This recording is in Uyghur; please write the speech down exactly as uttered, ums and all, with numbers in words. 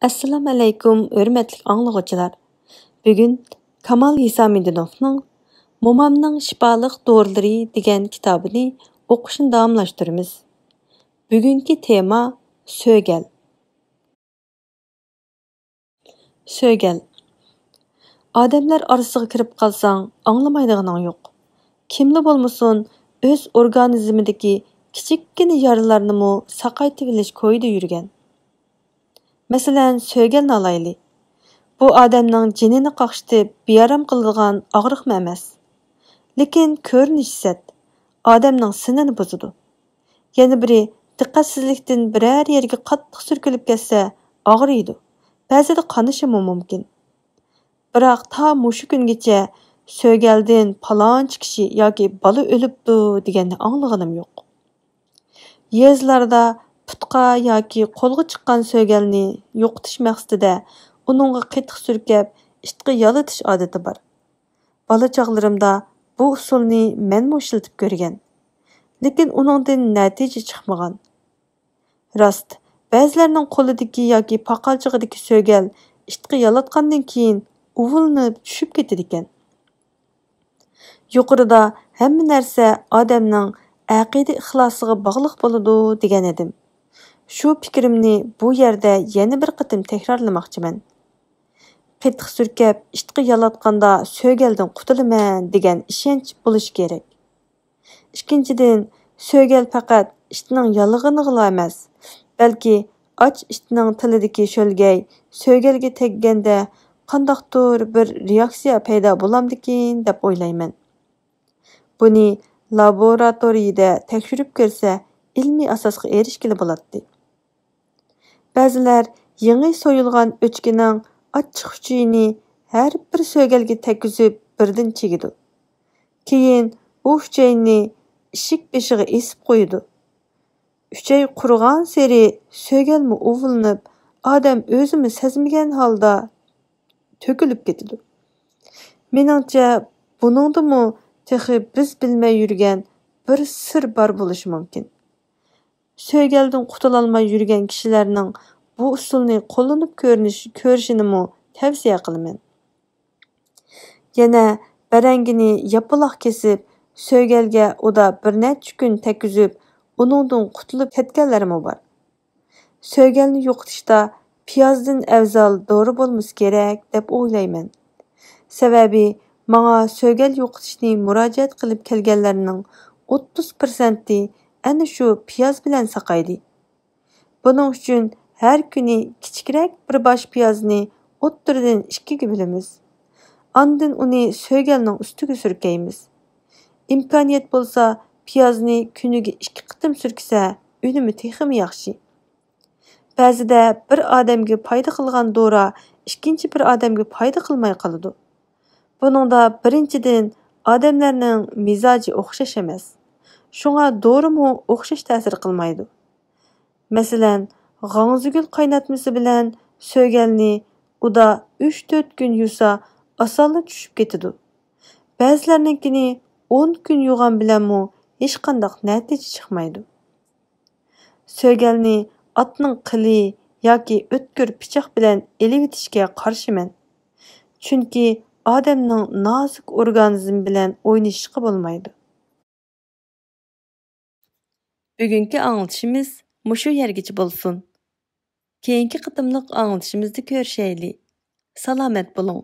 ئەسسالامۇئەلەيكۇم، ھۆرمەتلىك ئاڭلىغۇچىلار. بۈگۈن كامال ھېسامىدىنوفنىڭ مومامنىڭ شىپالىق دورىلىرى دېگەن كىتابىنى ئوقۇشنى داۋاملاشتۇرىمىز. بۈگۈنكى تېما سۆگەل. سۆگەل. ئادەملەر ئارىسىغا كىرىپ قالساڭ، ئاڭلىمايدىغىنىڭ يوق. كىملا بولمىسۇن، ئۆز ئورگانىزمىدىكى كىچىككىنە يارىلارنىمۇ ساقايتىۋېلىش كويىدا يۈرگەن. مەسىلەن، سۆگەلنى ئالايلى. بۇ ئادەمنىڭ جېنىنى قاقشىتىپ، بىئارام قىلىدىغان ئاغرىقمۇ ئەمەس. لېكىن كۆرۈنۈشى سەت، ئادەمنىڭ سىنىنى بۇزىدۇ. يەنە بىرى، دىققەتسىزلىكتىن بىرەر يەرگە قاتتىق سۈركىلىپ كەتسە، ئاغرىيدۇ. بەزىدە قانىشىمۇ مۇمكىن. بىراق تا مۇشۇ كۈنگىچە سۆگەلدىن پالانچى كىشى ياكى بالا ئۆلۈپتۇ دېگەننى ئاڭلىغىنىم يوق. يېزىلاردا پۇتقا ياكى قولغا چىققان سۆگەلنى يوقىتىش مەقسىتىدە ئۇنىڭغا قېتىق سۈركەپ، ئىتقا يالىتىش ئادىتى بار. بالا چاغلىرىمدا بۇ ئۇسۇلنى مەنمۇ ئىشلىتىپ كۆرگەن. لېكىن ئۇنىڭدىن نەتىجە چىقمىغان. راست، بەزىلەرنىڭ قولىدىكى ياكى پاقالچىقىدىكى سۆگەل ئىتقا يالاتقاندىن كېيىن ئۇۋۇلىنىپ چۈشۈپ كېتىدىكەن. يۇقىرىدا ھەممە نەرسە ئادەمنىڭ ئەقىدە ئىخلاسىغا باغلىق بولىدۇ دېگەن ئىدىم. شۇ پىكرىمنى بۇ يەردە يەنە بىر قېتىم تەكرارلىماقچىمەن. قېتىق سۈركەپ ئىتقا يالاتقاندا سۆگەلدىن قۇتۇلىمەن دېگەن ئىشەنچ بولۇشى كېرەك. ئىككىنچىدىن، سۆگەل پەقەت ئىتنىڭ يالىغىنىغىلا ئەمەس، بەلكى ئاچ ئىتنىڭ تىلىدىكى شۆلگەي سۆگەلگە تەگكەندە قانداقتۇر بىر رېئاكسىيە پەيدا بولامدىكىن دەپ ئويلايمەن. بۇنى لابوراتورىيىدە تەكشۈرۈپ كۆرسە، ئىلمىي ئاساسقا ئېرىشكىلى بولاتتى. بەزىلەر يېڭى سويۇلغان ئۆچكىنىڭ ئاچچىق ئۈچىيىنى ھەر بىر سۆگەلگە تەگكۈزۈپ بىردىن چىگىدۇ. كېيىن ئۇ ئۈچەينى ئىشىك بېشىغا ئېسىپ قويىدۇ. ئۈچەي قۇرۇغانسېرى سۆگەلمۇ ئۇۋۇلىنىپ، ئادەم ئۆزىمۇ سەزمىگەن ھالدا تۆكۈلۈپ كېتىدۇ. مېنىڭچە، بۇنىڭدىمۇ تېخى بىز بىلمەي يۈرگەن بىر سىر بار بولۇشى مۇمكىن. سۆگەلدىن قۇتۇلالماي يۈرگەن كىشىلەرنىڭ بۇ ئۇسۇلنى قوللىنىپ كۆرۈنۈش-، كۆرۈشىنىمۇ تەۋسىيە قىلىمەن. يەنە بەرەڭگىنى ياپىلاق كېسىپ، سۆگەلگە ئۇدا بىر نەچچە كۈن تەگكۈزۈپ، ئۇنىڭدىن قۇتۇلۇپ كەتكەنلەرمۇ بار. سۆگەلنى يوقىتىشتا پىيازدىن ئەۋزەل دورا بولمىسا كېرەك، دەپ ئويلايمەن. سەۋەبى، ماڭا سۆگەل يوقىتىشنى مۇراجىئەت قىلىپ كەلگەنلەرنىڭ ئوتتۇز پىرسەنتى ئەنە شۇ پىياز بىلەن ساقايدى. بۇنىڭ ئۈچۈن ھەر كۈنى كىچىكرەك بىر باش پىيازنى ئوتتۇرىدىن ئىككىگە بۆلىمىز. ئاندىن ئۇنى سۆگەلنىڭ ئۈستىگە سۈركەيمىز. ئىمكانىيەت بولسا، پىيازنى كۈنىگە ئىككى قېتىم سۈركىسە، ئۈنۈمى تېخىمۇ ياخشى. بەزىدە بىر ئادەمگە پايدا قىلغان دورا ئىككىنچى بىر ئادەمگە پايدا قىلماي قالىدۇ. بۇنىڭدا بىرىنچىدىن، ئادەملەرنىڭ مىزاجى ئوخشاش ئەمەس. شۇڭا دورىمۇ ئوخشاش تەسىر قىلمايدۇ. مەسىلەن، غاڭزىگۈل قايناتمىسى بىلەن سۆگەلنى ئۇدا ئۈچ تۆت كۈن يۇسا، ئاسانلا چۈشۈپ كېتىدۇ. بەزىلەرنىڭكىنى ئون كۈن يۇغان بىلەنمۇ ھېچقانداق نەتىجە چىقمايدۇ. سۆگەلنى ئاتنىڭ قىلى ياكى ئۆتكۈر پىچاق بىلەن ئېلىۋېتىشكە قارشىمەن. چۈنكى ئادەمنىڭ نازۇك ئورگانىزمى بىلەن ئوينىشىشقا بولمايدۇ. بۈگۈنكى ئاڭلىتىشىمىز مۇشۇ يەرگىچە بولسۇن. كېيىنكى قېتىملىق ئاڭلىتىشىمىزدا كۆرۈشەيلى. سالامەت بولۇڭ.